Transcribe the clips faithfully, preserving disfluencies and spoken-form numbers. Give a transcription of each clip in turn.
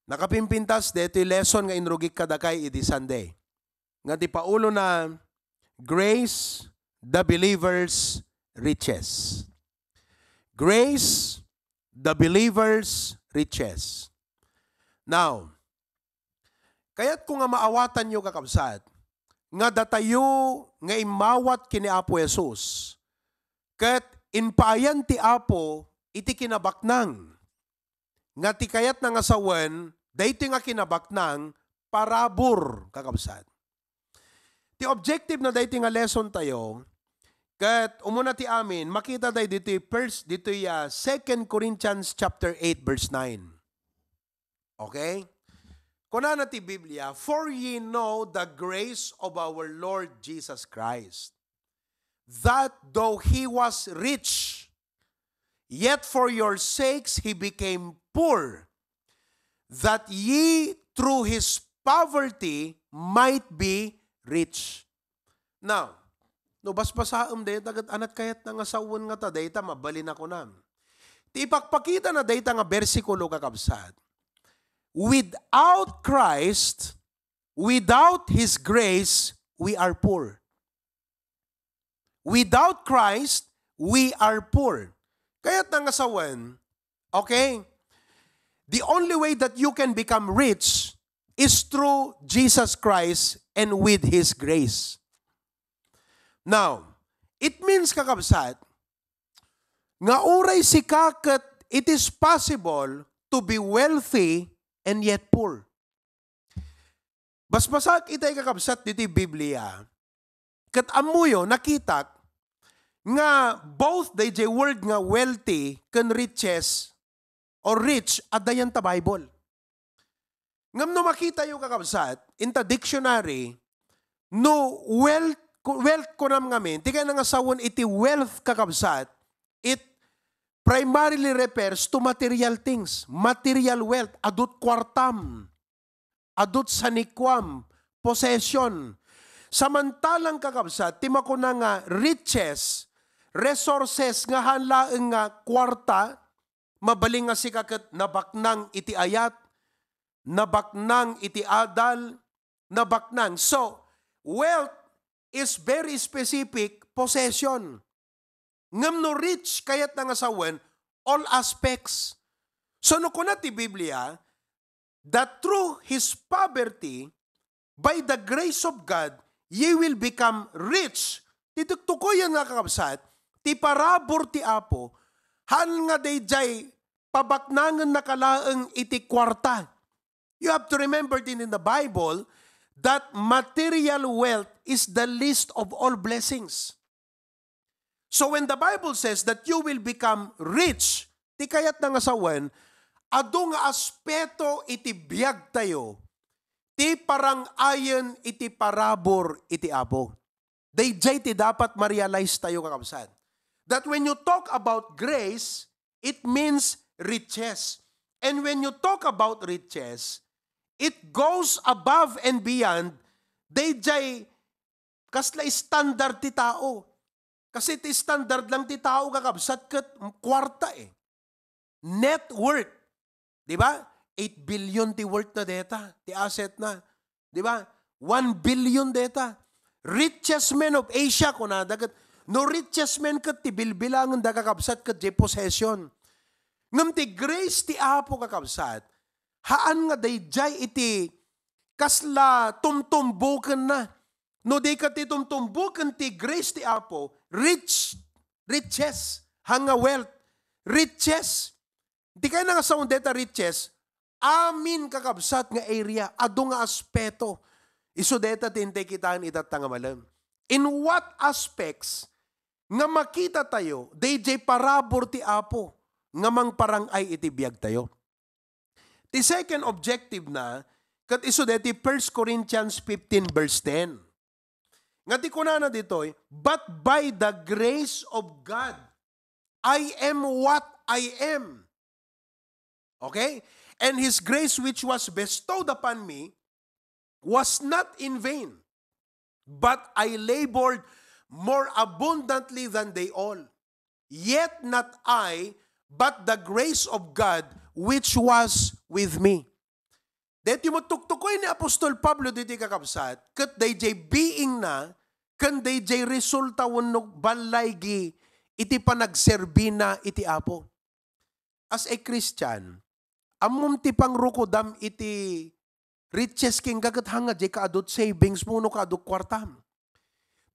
Nakapimpintas daytoy lesson nga inrugik kadakay idi Sunday. Nga ti paulona, Grace, the Believer's Riches. Grace, the Believer's Riches. Now, kayatko nga maawatanyo, kakabsat, nga datayo nga immawat ken ni Apo Jesus, ket impaayan ti Apo iti kinabaknang, nga ti kayatna nga sawen, daytoy nga kinabaknang, parabur, kakabsat. Ti objective na daytoy nga lesson tayo, ket umuna ti amin, makita tayo ditoy first, ditoy, ah, Second Corinthians chapter eight, verse nine. Okay? Kunana ti Biblia, "For ye know the grace of our Lord Jesus Christ, that though he was rich, yet for your sakes he became poor, that ye through his poverty might be rich." Now, no basbasaem dayta, ket anat kayatna nga sawen ngata dayta, mabalin a kunam. Ti ipakpakitana dayta nga bersikulo, kakabsat, without Christ, without His grace, we are poor. Without Christ, we are poor. Kayatna nga sawen, okay? The only way that you can become rich is through Jesus Christ and with His grace. Now, it means, kakabsat, nga uray sika ket it is possible to be wealthy and yet poor. Basbasaek itay, kakabsat, ditoy Biblia, ket ammoyo, nakitak nga both dayjay word nga wealthy ken riches or rich, adda yan ta Bible. Ngem no makitayo, kakabsat, inta dictionary, no wealth, wealth kunam ngamin, ti kayatna nga sawen iti wealth, kakabsat, it primarily refers to material things, material wealth, adut kuartam, adut sanikuam, possession. Samantalang, kakabsat, ti makuna nga riches, resources nga haan laeng nga kuarta, mabalin nga sika ket nabaknang iti ayat, nabaknang iti adal, nabaknang. So, wealth is very specific possession. Ngem no rich, kayatna nga sawen all aspects. So, no kuna ti Biblia, that through his poverty, by the grace of God, ye will become rich. Ti tuktukoyen nga, kakabsat, ti parabur ti Apo, haan nga dayjay pabaknangennaka laeng iti kuarta. You have to remember din in the Bible that material wealth is the least of all blessings. So when the Bible says that you will become rich, ti kayatna nga sawen, adu nga aspeto iti biagtayo, ti parang-ayen iti parabur iti Apo. Dayjay ti dapat ma-realize tayo, kakabsat, that when you talk about grace, it means riches. And when you talk about riches, it goes above and beyond dayjay kasla standard ti tao. Kasi ti standard lang ti tao, kakabsat, ket kuarta eh. Net worth. Di ba? Eight billion ti worth na deta, ti asset na. Di ba? One billion deta. Richest man of Asia, kunada ket, no richest man ket ti bilbilangen da, kakabsat, ket jay possession. Ngem ti grace ti Apo, kakabsat, haan nga dayjay iti kasla tumtumbukenna. No di ket ti tumtumbuken ti grace ti Apo, rich, riches, haan nga wealth, riches. Ti kayatna nga sawen deta riches, amin, kakabsat, nga area, adu nga aspeto. Isu deta ti intay kitaen itatta nga malem. In what aspects nga makita tayo, dayjay parabur ti Apo nga mangparang-ay iti biagtayo? Ti second objective na, ket isu deti First Corinthians fifteen verse ten. Nga ti kunana ditoy, "But by the grace of God, I am what I am." Okay? "And His grace which was bestowed upon me was not in vain, but I labored more abundantly than they all. Yet not I, but the grace of God which was with me." Daytoy met tuktukoy ni Apostol Pablo ditoy, kakabsat, ket dayjay beingna ken dayjay resulta wenno ballaygi iti panagserbina iti Apo. As a Christian, ammom ti pangrukodam iti riches kenka ket hanga diay kaadut savings mo no kaadut kuartam.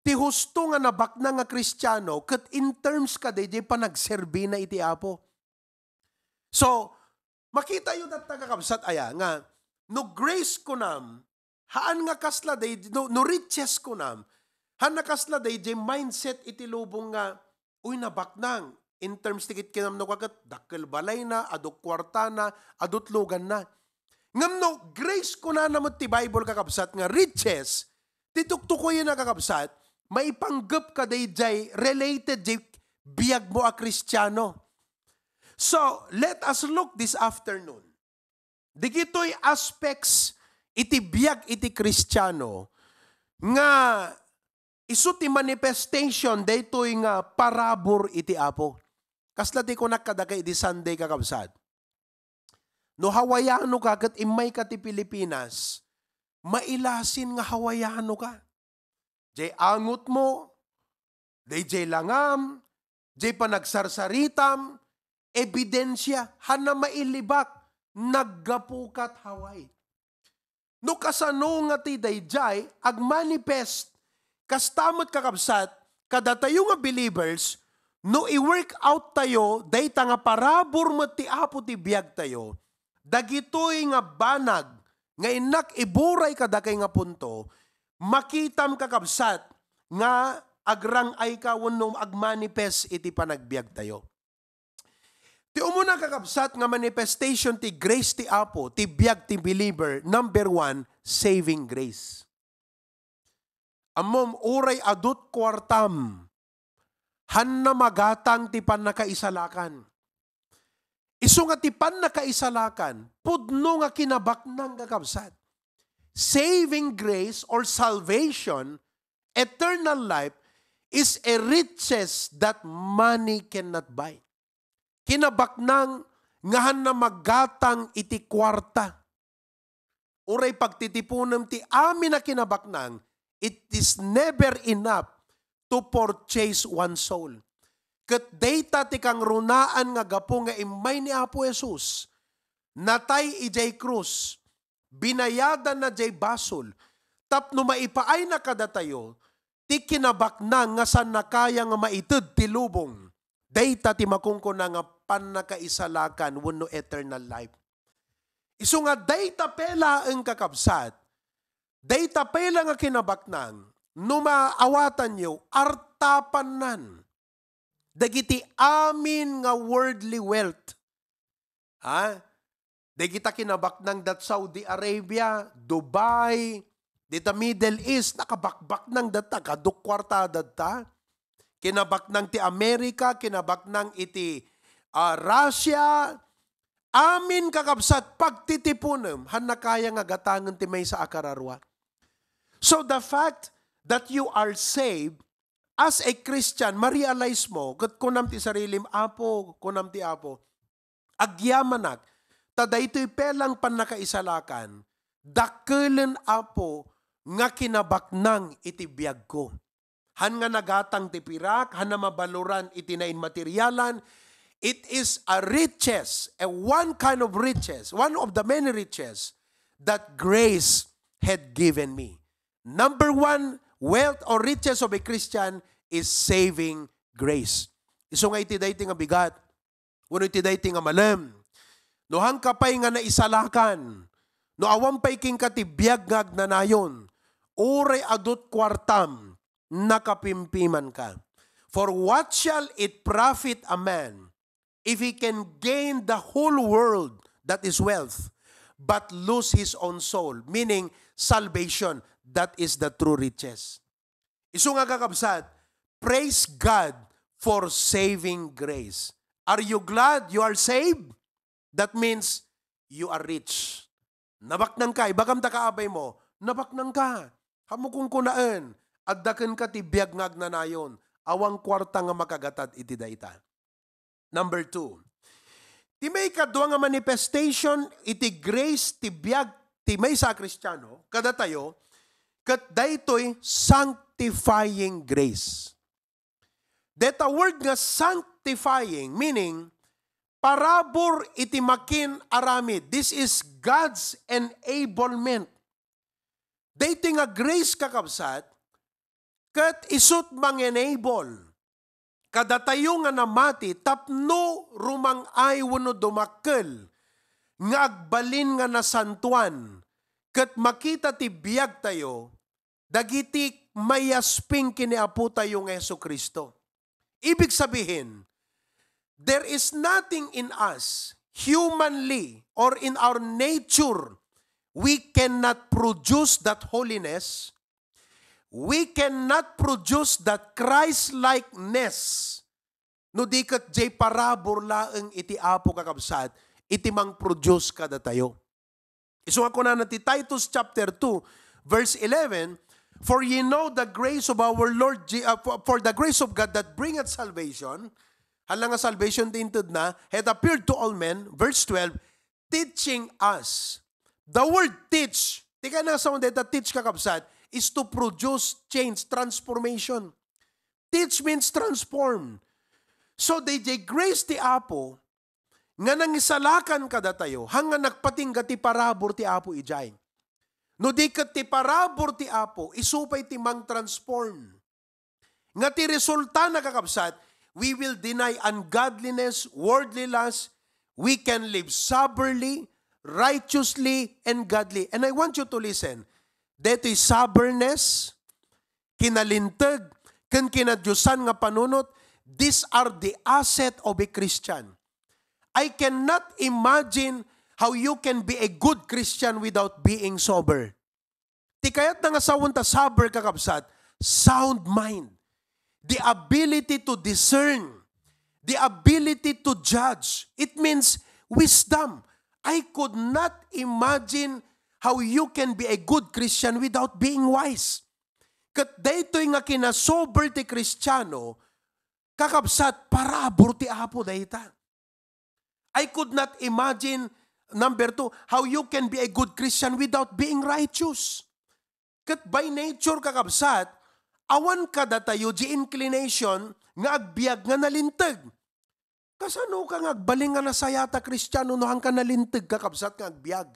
Ti husto nga nabaknang nga Kristiano ket in terms kadayjay panagserbina iti Apo. So, makitayo tatta, kakabsat, aya, nga no grace kunam, haan nga kasla day, no, no riches kunam, haan nga kasla dayjay mindset iti lubong nga, uy, nabaknang. In terms ti kitkinamno ka ket, dakkel balayna, adu kuartana, adu tloganna. Ngem no grace kunana met ti Bible, kakabsat, nga riches, ti tuktukoyenna, kakabsat, maipanggep kadayjay related jay biag mo a Kristiano. So, let us look this afternoon. Dagitoy aspects iti biag iti Kristiano nga isu ti manifestation daytoy nga parabur iti Apo. Kasla ti kunak kadaka idi Sunday, kakabsat. No Hawaiano ka ket immayka ti Pilipinas, mailasin nga Hawaiano ka. Jay angot mo, dayjay langam, jay panagsarsaritam, ebidensia, haan a mailibak, naggapukat Hawaii. No kasano nga ti dayjay agmanifest, kasta met, kakabsat, kadatayo nga believers, no i-work out tayo, dayta nga parabur met ti Apo ti biag tayo, dagitoy nga banag nga innak iburay kadakay nga punto, makitam, kakabsat, nga agrang-ay ka wenno agmanifest iti panagbiag tayo. Ti umuna, kakabsat, nga manifestation ti grace ti Apo, ti biag ti believer, number one, saving grace. Ammom, uray adut kuartam, hanna magatang ti pannakaisalakan. Isu nga ti pannakaisalakan, pudno nga kinabaknang, kakabsat. Saving grace or salvation, eternal life, is a riches that money cannot buy. Kinabaknang nga hanna magatang iti kuarta. Uray pagtitipunem ti amin a kinabaknang, it is never enough to purchase one soul. Ket dayta ti kangrunaan nga gapu nga immay ni Apo Jesus, natay idiay krus, binayadanna diay basol, tapno maipaayna kadatayo ti kinabaknang nga saan a kaya nga maited ti lubong. Dayta ti makunkuna nga pannakaisalakan wenno eternal life. Isu nga dayta pay laeng, kakabsat, dayta pay la nga kinabaknang, no maawatanyo, artapannan dagiti amin nga worldly wealth. Ha? Dagita kinabaknang dat Saudi Arabia, Dubai, dita Middle East, nakabakbaknang data, kaduk kuarta data. Kinabaknang ti Amerika, kinabaknang iti, ah, Russia. Amin, kakabsat, pagtitipunem, hanna kaya nga gatangen ti maysa a kararua. So the fact that you are saved as a Christian, ma-realize mo, ket kunam ti sarilim, "Apo," kunam ti Apo, "agyamanak, ta daytoy pay lang pannakaisalakan, dakkelen, Apo, nga kinabaknang iti biagko." Han nga nagatang ti pirak, han nga mabaluran iti nainmaterialan, it is a riches, a one kind of riches, one of the many riches that grace had given me. Number one, wealth or riches of a Christian is saving grace. Isu nga iti daytoy nga bigat, wenno iti daytoy nga malem. No hanka pay nga naisalakan, no awan pay kenka ti biag nga agnanayon, uray adut kuartam, nakapimpimanka. For what shall it profit a man if he can gain the whole world, that is wealth, but lose his own soul, meaning salvation, that is the true riches. Isu nga, kakabsat, praise God for saving grace. Are you glad you are saved? That means you are rich. Nabaknangka, ibagam ta kaabay mo, nabaknangka. Hamu kunkunaen, adda kenka ti biag nga agnanayon, awan kuarta nga makagatad iti dayta. Number two, ti maikadua nga manifestation iti grace ti biag ti maysa a Kristiano kadatayo, ket daytoy sanctifying grace. Deta word nga sanctifying, meaning, parabur iti makin-aramid. This is God's enablement. Daytoy nga grace, kakabsat, ket isut' mangenable kadatayo nga namati tapno rumang-ay wenno dumakkel nga agbalin nga nasantoan, ket makita ti biagtayo dagiti mayasping ken ni Apotayo nga Jesu-Cristo. Ibig sabihin, there is nothing in us, humanly or in our nature, we cannot produce that holiness. We cannot produce that Christ-likeness no di ket jay parabur laeng iti Apo, kakabsat, iti mang-produce kadatayo. Isu nga kunana ti Titus chapter two, verse eleven, "For ye know the grace of our Lord Je-, uh, for, for the grace of God that bringeth salvation," hala nga salvation ti intedna, "hath appeared to all men," verse twelve, "teaching us." The word teach, ti kayatna nga sawen dayta teach, kakabsat, is to produce change, transformation. Teach means transform. So, dayjay grace ti Apo nga nangisalakan kadatayo, haan nga nagpatingga ti parabur ti Apo idiay. No di ket ti parabur ti Apo, isu pay ti mang-transform. Nga ti resultana, kakabsat, we will deny ungodliness, worldly lust, we can live soberly, righteously, and godly. And I want you to listen. Detoy soberness, kinalinteg, ken kinadiosan nga panunot, these are the asset of a Christian. I cannot imagine how you can be a good Christian without being sober. Ti kayatna nga sawen ta sober, kakabsat, sound mind. The ability to discern. The ability to judge. It means wisdom. I could not imagine how you can be a good Christian without being wise. Ket daytoy nga kinasober ti Kristiano, kakabsat, parabur ti Apo dayta. I could not imagine, number two, how you can be a good Christian without being righteous. Ket by nature, kakabsat, awan kadatayo di inclination nga agbiag nga nalinteg. Kasano ka nga agbalin nga nasayat a Kristiano no haan ka nalinteg, kakabsat, nga agbiag?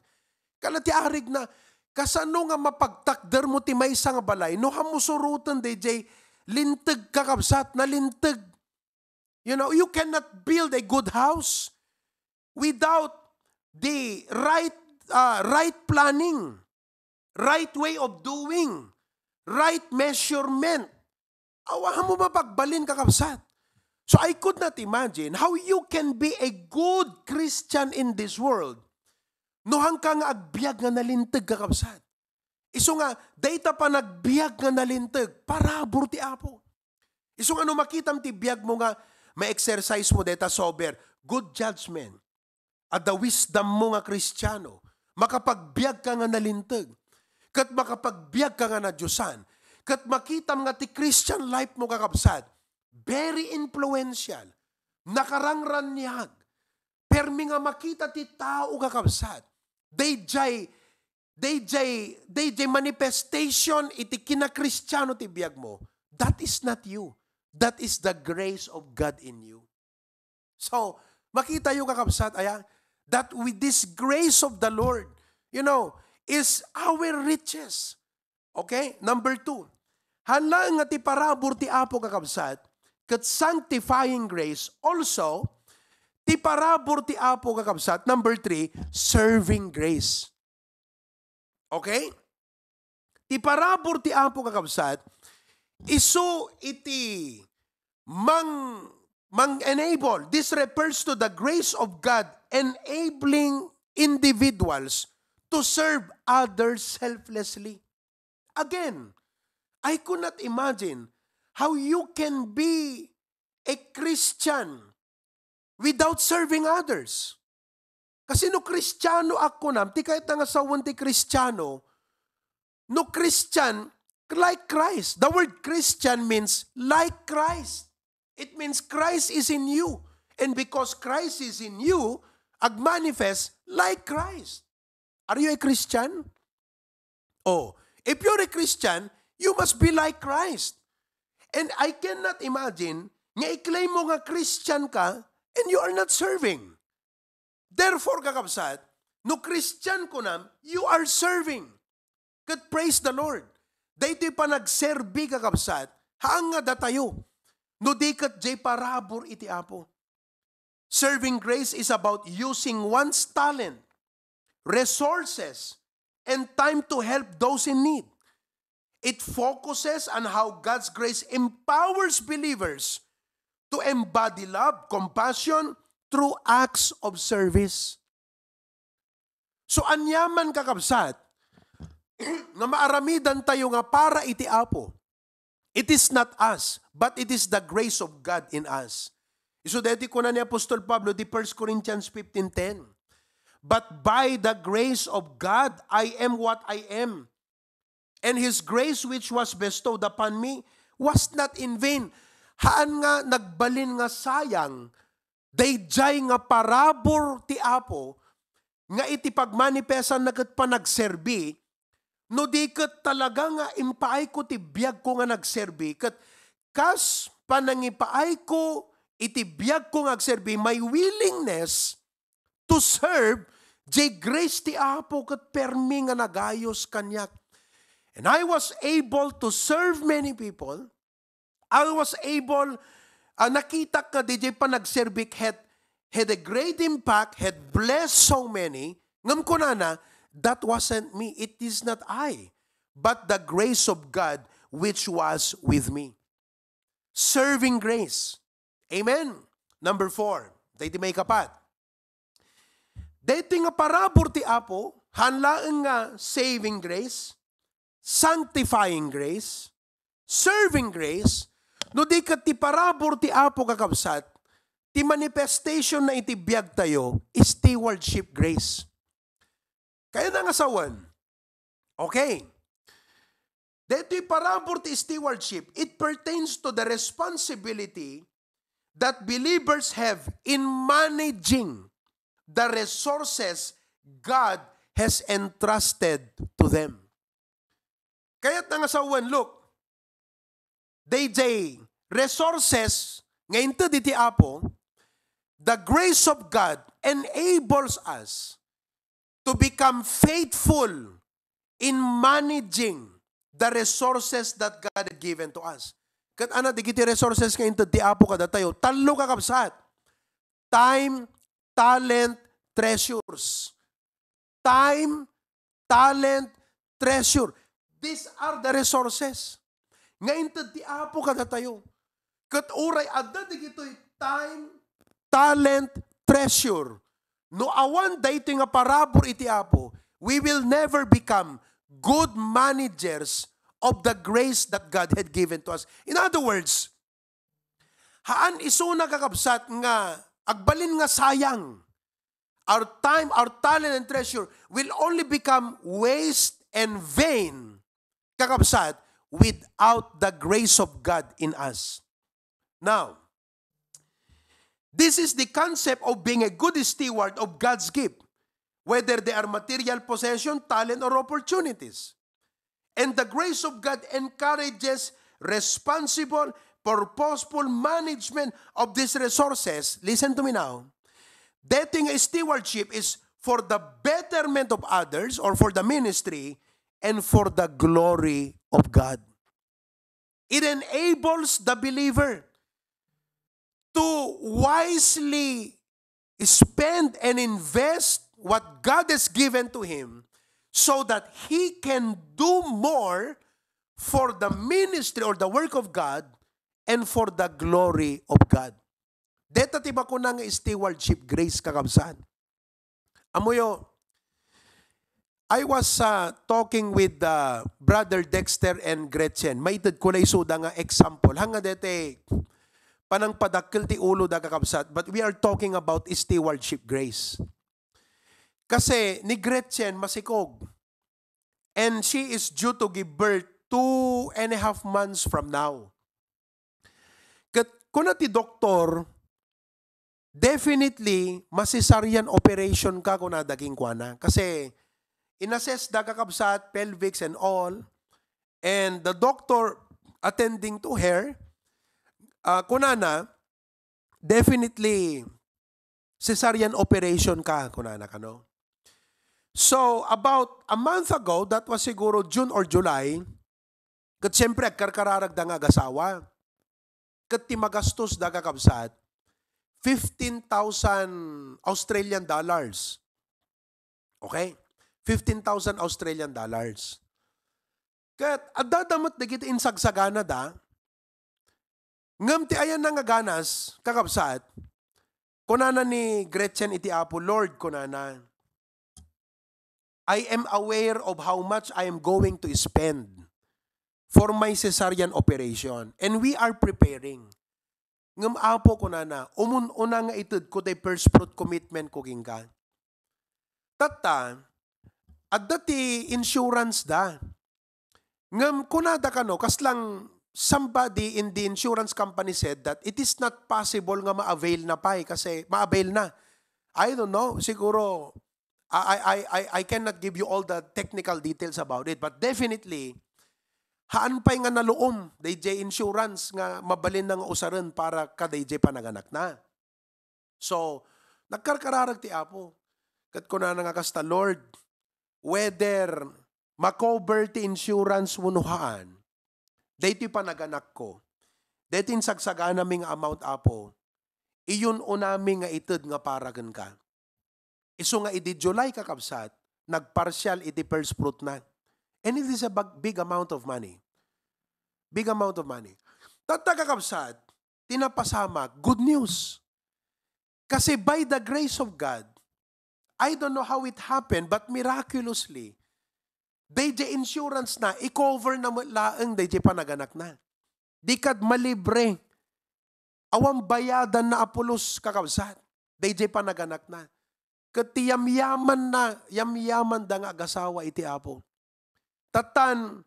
Kala ti arigna, kasano nga mapagtakdermo ti maysa nga balay no haan mo suroten dayjay linteg, kakabsat, nalinteg? You know, you cannot build a good house without the right, uh, right planning, right way of doing, right measurement. Awa mo mapagbalin, kakabsat. So I could not imagine how you can be a good Christian in this world no haan ka nga agbiag nga nalinteg, kakabsat. Isu nga, dayta panagbiag nga nalinteg, parabur ti Apo. Isu nga no makitam ti biagmo nga ma-exercise mo dayta sober, good judgment. Adda wisdom mo nga Kristiano, makapagbiag ka nga nalinteg, ket makapagbiag ka nga nadiosan, ket makitam nga ti Christian life mo, kakabsat, very influential, nakarangraniag, permi nga makita ti tao, kakabsat, dayjay, dayjay, dayjay manifestation iti kinakristiano ti biagmo. That is not you. That is the grace of God in you. So, makita yo, kakabsat, aya, that with this grace of the Lord, you know, is our riches. Okay? Number two, haan laeng nga ti parabur ti Apo, kakabsat, ket sanctifying grace. Also, ti parabur ti Apo, kakabsat, number three, serving grace. Okay? Ti parabur ti Apo, kakabsat, isu iti mang-, mang-enable. This refers to the grace of God enabling individuals to serve others selflessly. Again, I could not imagine how you can be a Christian without serving others. Kasi no Kristiano ak kunam, ti kayatna nga sawen ti Kristiano, no Christian, like Christ. The word Christian means like Christ. It means Christ is in you. And because Christ is in you, agmanifest like Christ. Are you a Christian? Oh, if you're a Christian, you must be like Christ. And I cannot imagine nga i-claim mo nga Christian ka and you are not serving. Therefore, kakabsat, no Christian kunam, you are serving. Ket praise the Lord. Daytoy panagserbi, kakabsat, haan nga datayo. No di ket jay parabur iti Apo. Serving grace is about using one's talent, resources, and time to help those in need. It focuses on how God's grace empowers believers to embody love, compassion through acts of service. So, aniaman, kakabsat, nga maaramidan tayo nga para iti Apo. It is not us, but it is the grace of God in us. Isu daytoy kuna ni Apostol Pablo di First Corinthians fifteen ten, "But by the grace of God, I am what I am. And His grace which was bestowed upon me was not in vain." Haan nga nagbalin nga sayang daydiay nga parabur ti Apo nga iti pagmanifestanna ket panagserbi, no di ket talaga nga impaayko ti biagko nga nagserbi, ket kas panangipaayko iti biagko nga agserbi, my willingness to serve, jay grace ti Apo ket permi nga nagayos kaniak. And I was able to serve many people. I was able, ah, nakitak nga diay panagserbik had, had a great impact, had blessed so many. Ngem kunana, "That wasn't me. It is not I, but the grace of God which was with me." Serving grace. Amen. Number four, daytoy maikapat. Daytoy nga parabur ti Apo, haan laeng nga saving grace, sanctifying grace, serving grace, no di ket ti parabur ti Apo, kakabsat, ti manifestation na iti biag tayo, stewardship grace. Kayatna nga sawen. Okay. Daytoy parabur ti stewardship, it pertains to the responsibility that believers have in managing the resources God has entrusted to them. Kayatna nga sawen, look, dayjay resources nga inted iti Apo, the grace of God enables us to become faithful in managing the resources that God had given to us. Ket ania dagiti resources nga inted ti Apo kadatayo? Tallo, kakabsat. Time, talent, treasures. Time, talent, treasure. These are the resources nga inted ti Apo kadatayo. Ket uray adda dagitoy time, talent, treasure, no awan daytoy nga parabur iti Apo, we will never become good managers of the grace that God had given to us. In other words, haan isuna, kakabsat, nga agbalin nga sayang. Our time, our talent, and treasure will only become waste and vain, kakabsat, without the grace of God in us. Now, this is the concept of being a good steward of God's gift, whether they are material possession, talent, or opportunities. And the grace of God encourages responsible, purposeful management of these resources. Listen to me now. Daytoy nga stewardship is for the betterment of others or for the ministry and for the glory of God. It enables the believer to wisely spend and invest what God has given to him so that he can do more for the ministry or the work of God and for the glory of God. Deta ti bakuna nga stewardship grace, kakabsat. Ammoyo, I was, uh, talking with, uh, Brother Dexter and Gretchen. Maited ko la isuda nga example. Haan nga deta panangpadakkel ti uloda, kakabsat, but we are talking about stewardship grace. Kasi ni Gretchen masikog. And she is due to give birth two and a half months from now. Ket kuna ti doktor, "Definitely, ma-cesarean operation ka," kunada kenkuana. Kasi In-assess da, kakabsat, pelvics and all. And the doctor attending to her, ah, kunana, "Definitely, cesarean operation ka," kunana kano. So, about a month ago, that was siguro June or July, ket siyempre, agkarkararagda nga agasawa. Ket ti magastos da, kakabsat, fifteen thousand Australian dollars. Okay? Fifteen thousand Australian dollars. Ket adda da met dagiti insagsaganada, ngem ti ayanna nga ganas, kakabsat, kunana ni Gretchen iti Apo, "Lord," kunana, "I am aware of how much I am going to spend for my cesarean operation, and we are preparing. Ngem, Apo," kunana, "umun-una nga itedko ti first fruit commitment ko kenka." Tatta, adda ti insurance da. Ngem kunada kano, kaslang somebody in the insurance company said that it is not possible nga ma-avail na pay kasi ma-avail na. I don't know, siguro, I, I, I, I cannot give you all the technical details about it, but definitely, haan pay nga naluom dayjay insurance nga mabalin na nga usaren para kadayjay panaganakna. So, nagkarkararag ti Apo. Ket kunana nga kasta, "Lord, whether makover ti insurance wenno haan, daytoy panaganakko, daytoy insagsaganami nga amount, Apo, iyun-unami nga ited nga para kenka." Isu nga idi July, kakabsat, nagpartial iti first fruit na. And it is a bag-, big amount of money. Big amount of money. Tatta, kakabsat, ti napasamak, good news. Kasi by the grace of God, I don't know how it happened, but miraculously, dayjay insurance na, i-cover na met laeng dayjay panaganakna. Di kad malibre. Awan bayadanna a pulos, kakabsat. Dayjay panaganakna. Ket ti yamyamanna, yamyamanda nga agasawa iti Apo. Tattan,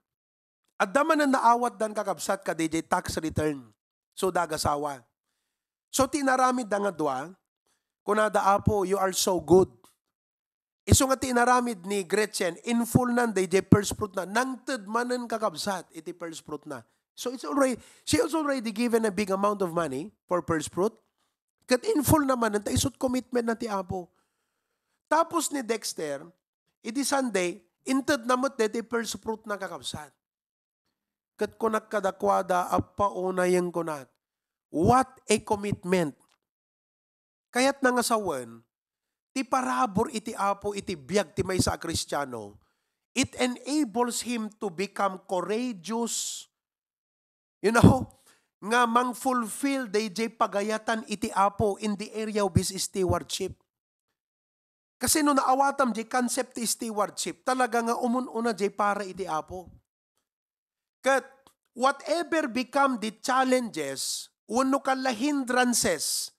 adda manen naawatdan, kakabsat, kadayjay tax return. So, da agasawa. So, ti inaramidda nga dua, kunada, "Apo, you are so good." Isu nga ti inaramid ni Gretchen, in full nan dayjay first fruit na. Nangted manen, kakabsat, iti first fruit na. So, it's already, she is already given a big amount of money for first fruit. Ket in full na manen, ta isut commitment na ti Apo. Tapos ni Dexter, iti Sunday, inted na met daytoy first fruit na, kakabsat. Ket kunak kadakuada, "Appa, unay," kunak. What a commitment! Kayatna nga sawen, ti parabur iti Apo iti biag ti maysa a Kristiano, it enables him to become courageous, you know, nga mang-fulfill dayjay pagayatan iti Apo in the area of his stewardship. Kasi no naawatam jay concept ti stewardship, talaga nga umun-una jay para iti Apo. Ket whatever become the challenges, wenno kalla hindrances,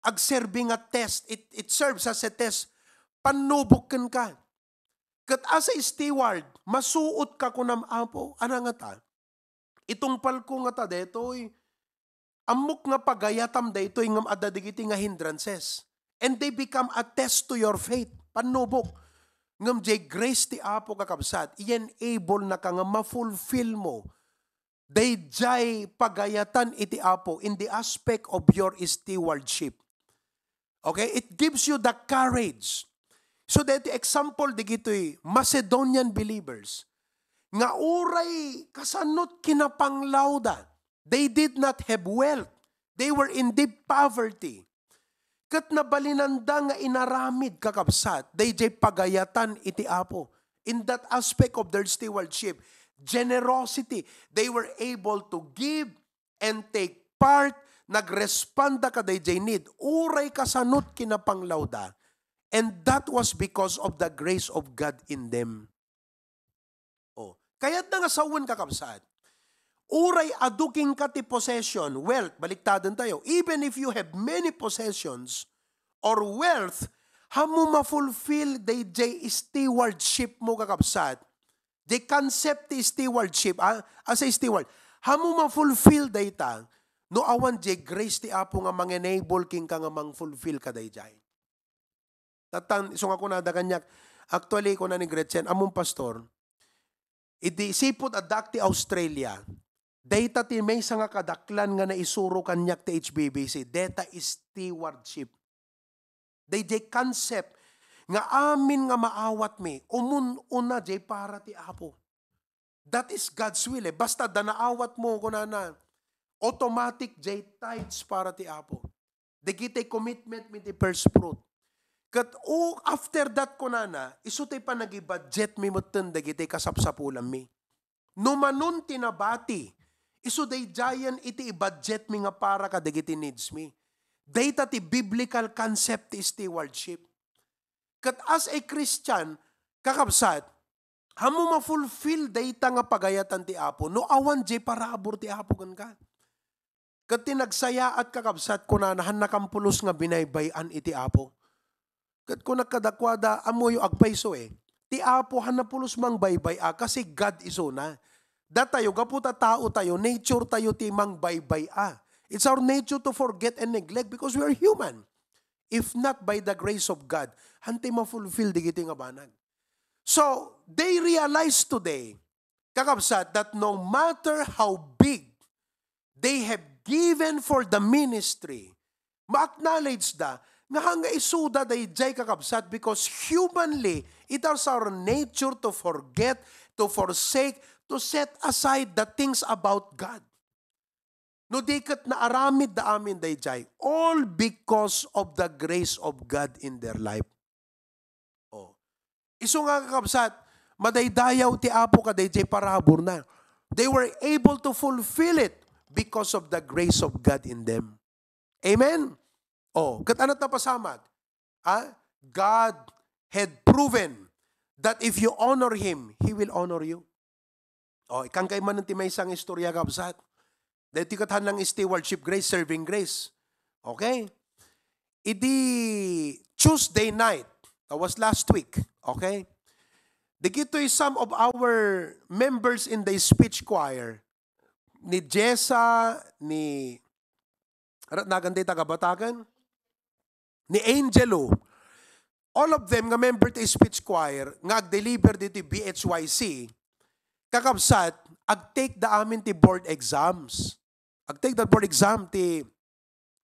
agserbi nga test, it, it serves as a test, pannubok kenka. Ket as a steward, masuot ka kunam, "Apo, ana ngata? Itungpalko ngata daytoy? Ammok nga pagayatam daytoy ngem adda dagiti nga hindrances." And they become a test to your faith. Pannubok. Ngem jay grace ti Apo, kakabsat, i-enable naka nga ma-fulfill mo dayjay pagayatan iti Apo in the aspect of your stewardship. Okay? It gives you the courage. So, daytoy example digitoy Macedonian believers nga uray kasanot kinapanglawda, they did not have wealth. They were in deep poverty. Ket nabalinanda nga inaramid, kakabsat, dayjay pagayatan iti Apo. In that aspect of their stewardship, generosity, they were able to give and take part, nagrespanda kadayjay need, uray kasanot kinapanglawda. And that was because of the grace of God in them. Oh, kayatna nga sawen, kakabsat. Uray adu kenka ti possession, wealth, baliktaden tayo. Even if you have many possessions or wealth, haanmo ma-fulfill dayjay stewardship mo, kakabsat. Jay concept ti stewardship, ah, as a steward. Haanmo ma-fulfill dayta no awan jay grace ti Apo nga mang-enable kenka nga mang-fulfill kadayjay. Tattan, isu nga kunada kaniak, Actually, kuna ni Gretchen, "Ammom, Pastor, idi sipud addaak ti Australia, dayta ti maysa nga kadaklan nga naisuro kaniak ti H B B C, dayta stewardship." Dayjay concept nga amin nga maawatmi, umun-una jay para ti Apo. That is God's will eh. Basta da naawatmo, kunana, automatic jay tithes para ti Apo. Dagiti commitment mi ti first fruit. Ket o, after that, kunana, isu tay panagibudget mi metten dagiti kasapsapulanmi. No manon ti nabati, isu daydiayen iti ibudget mi nga para kadagiti needs mi. Dayta ti biblical concept ti stewardship. Ket as a Christian, kakabsat, ammo ma-fulfill dayta nga pagayatan ti Apo no awan jay parabur ti Apo kenka. Ket ti nagsayaat, kakabsat, kunana, "Hannakam pulos nga binaybay-an iti Apo." Ket kunak kadakuada, "Ammoyo, agpayso eh. Ti Apo, hanna pulos mangbaybay-a, kasi God isuna." Datayo, gapu ta tao tayo, nature tayo ti mangbaybay-a. It's our nature to forget and neglect because we are human. If not by the grace of God, hantay ma-fulfill digiti nga banag. So, they realize today, kakabsat, that no matter how big they have given for the ministry, ma-acknowledge da nga hangga isuda dayjay, kakabsat, because humanly, it is our nature to forget, to forsake, to set aside the things about God. No di ket naaramid da amin dayjay, all because of the grace of God in their life. Oh. Isu nga, kakabsat, madaydayaw ti Apo kadayjay paraburna. They were able to fulfill it because of the grace of God in them. Amen? Oh, ket ania ti napasamak? Ah, God had proven that if you honor Him, He will honor you. Oh, ikangkay man ti maysa nga istorya, kabsat. Daytoy ket hannang stewardship grace, serving grace. Okay? Idi Tuesday night, that was last week, okay? Dagitoy some of our members in the speech choir, ni Jessa, ni, arat nagan day taga Batagan? Ni Angelo. All of them nga member ti speech choir nga agdeliver ditoy B H Y C, kakabsat, agtake da amin ti board exams. Agtake da board exam ti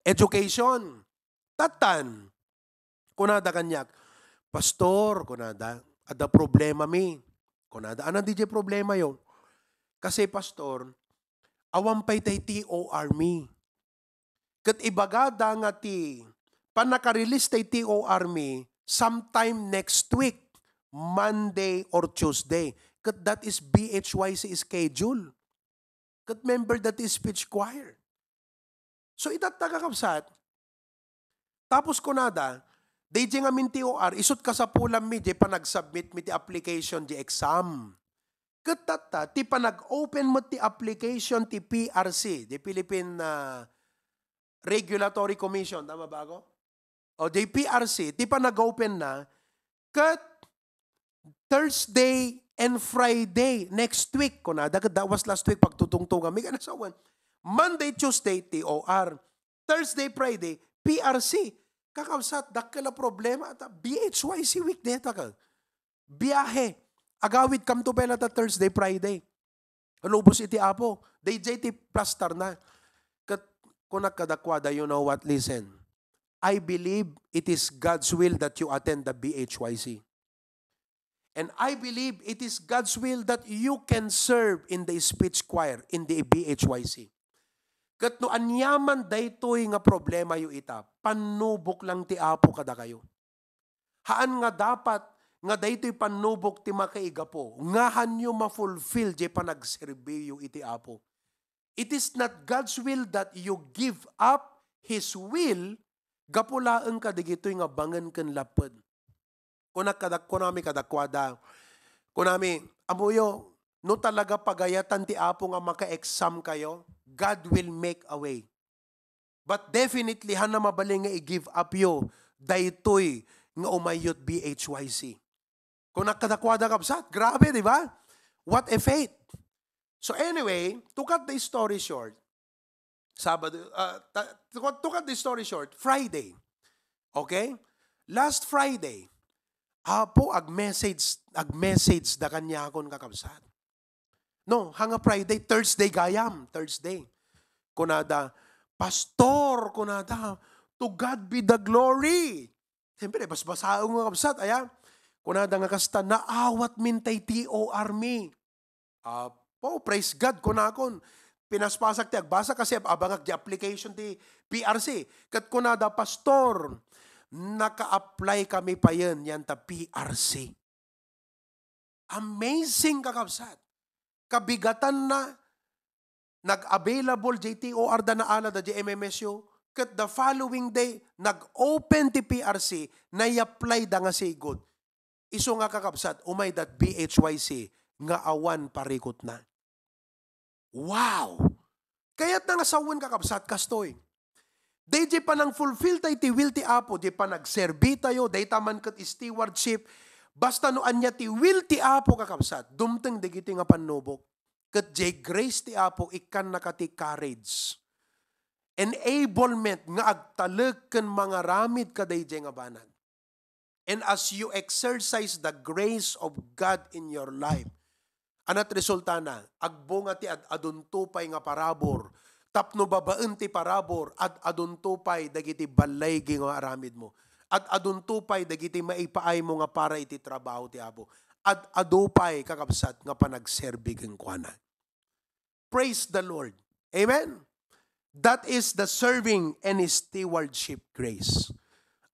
education. Tattan, kunada kaniak, "Pastor," kunada, "adda problema mi." Kunada, "Ania dayjay problema yo?" "Kasi, Pastor, awan pay tay T O R mi." Ket ibagada nga ti pannaka-release tay T O R mi sometime next week, Monday or Tuesday. Ket that is B H Y C schedule. Ket member dati speech choir. So, itatta, kakabsat. Tapos kunada, dayjay ngamin T O R, isut' kasapulanmi, jay panagsubmit mi ti application, jay exam. Ket tatta, ti panag-open met ti application ti P R C, di Philippine, ah, Regulatory Commission, tama ba ako? O, di P R C, ti panag-open na, ket Thursday and Friday next week, kunada, ket that was last week, pagtutungtungan mi, kanasawan. Monday, Tuesday, T O R. Thursday, Friday, P R C. Kakabsat, dakkel a problema, ta B H Y C week deta ka. Biyahe. Agawidkamto pay latta Thursday, Friday. Lubos iti Apo. Dayjay ti plastarna. Ket kunak kadakuada, you know what? Listen. I believe it is God's will that you attend the B H Y C. And I believe it is God's will that you can serve in the speech choir, in the B H Y C. Ket no aniaman daytoy nga problema yo ita, pannubok lang ti Apo kadakayo. Haan nga dapat nga daytoy pannubok ti makaigapu, nga hanyo ma-fulfill jay panagserbiyo iti Apo. It is not God's will that you give up His will gapu laeng kadagitoy nga bangen ken lapped. Kunak kadak-, kunami kadakuada, kunami, "Ammoyo, no talaga pagayatan ti Apo nga maka-exam kayo, God will make a way." But definitely, haan a mabalin nga i-give up yo daytoy nga umayyot B H Y C. Kunak kadakuada, kabsat, grabe, di ba? What a faith. So anyway, to cut the story short, Sabado, ah, ta-, to cut, to cut the story short, Friday. Okay? Last Friday, Apo, ag-message, ag-message da kaniakon, kakabsat. No, hanga Friday, Thursday gayam, Thursday. Kunada, "Pastor," kunada, "to God be the glory." Siyempre, basbasaon nga, kabsat, aya. Kunada nga kasta, "Naawat min tay T O R mi." Apo, praise God, kunakon. Pinaspasak ti agbasa kasi ab-, abangak di application ti P R C. Ket kunada, "Pastor, naka-apply kami payen yan ta P R C." Amazing, kakabsat. Kabigatanna, nag-available diay T O R da naala da diay M M S U, ket the following day, nag-open ti P R C, nai-apply da nga sigud. Isu nga, kakabsat, umay dat B H Y C nga awan parikutna. Wow! Kayatna nga sawen, kakabsat, kastoy. Daydiay panang-fulfill tayo ti will ti Apo, diay panagserbi tayo, dayta man ket stewardship, basta no ania ti will ti Apo, kakabsat, dumteng dagitoy nga pannubok. Ket diay grace ti Apo, ikkannaka ti courage, enablement nga agtalek ken mangaramid kadaydiay nga banag. And as you exercise the grace of God in your life, anat resultana? Agbunga ti ad-adunto pay nga parabur. Tapno babaen ti parabur, ad-adunto pay dagiti ballaygi nga aramidmo. Ad-adunto pay dagiti maipaaymo nga para iti trabaho ti Apo. Ad-adu pay, kakabsat, nga panagserbi kenkuana. Praise the Lord. Amen? That is the serving and stewardship grace.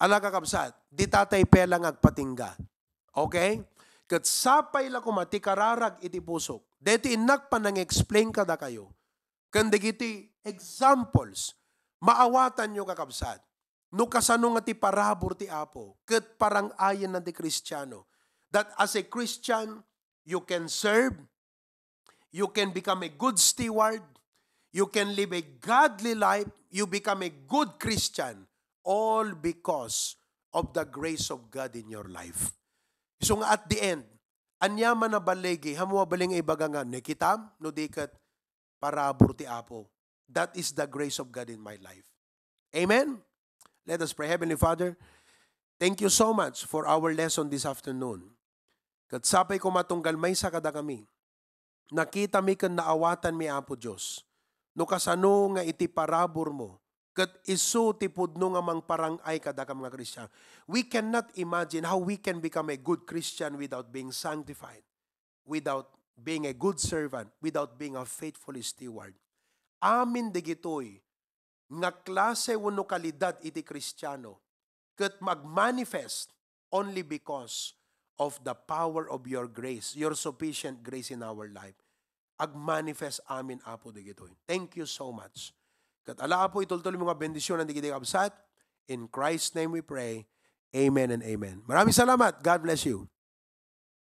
Ala, kakabsat, dita tay pay la nga agpatingga. Okay? Ket sapay la koma ti kararag iti pusok. Daytoy innak panang-explain kadakayo. Ken dagiti examples, maawatanyo, kakabsat, no kasano nga ti parabur ti Apo, ket parang-ayenna ti Kristiano. That as a Christian, you can serve, you can become a good steward, you can live a godly life, you become a good Christian, all because of the grace of God in your life. So nga at the end, ania man a baligi, hamu a baling ibaga nga, "Nakitam, no di ket parabur ti Apo." That is the grace of God in my life. Amen? Let us pray. Heavenly Father, thank you so much for our lesson this afternoon. Ket sapay koma tunggal maysa kadakami, nakitami ken naawatanmi, Apo Dios, no kasano nga iti paraburmo, ket isu ti pudno nga mangparang-ay kadakam nga Kristiano. We cannot imagine how we can become a good Christian without being sanctified, without being a good servant, without being a faithful steward. Amin dagitoy nga klase wenno kalidad iti Kristiano ket magmanifest only because of the power of your grace, your sufficient grace in our life. Agmanifest amin, Apo, dagitoy. Thank you so much. Ket ala, Apo, itultuloymo nga bendisionan dagiti kabsat. In Christ's name we pray. Amen and amen. Maraming salamat. God bless you.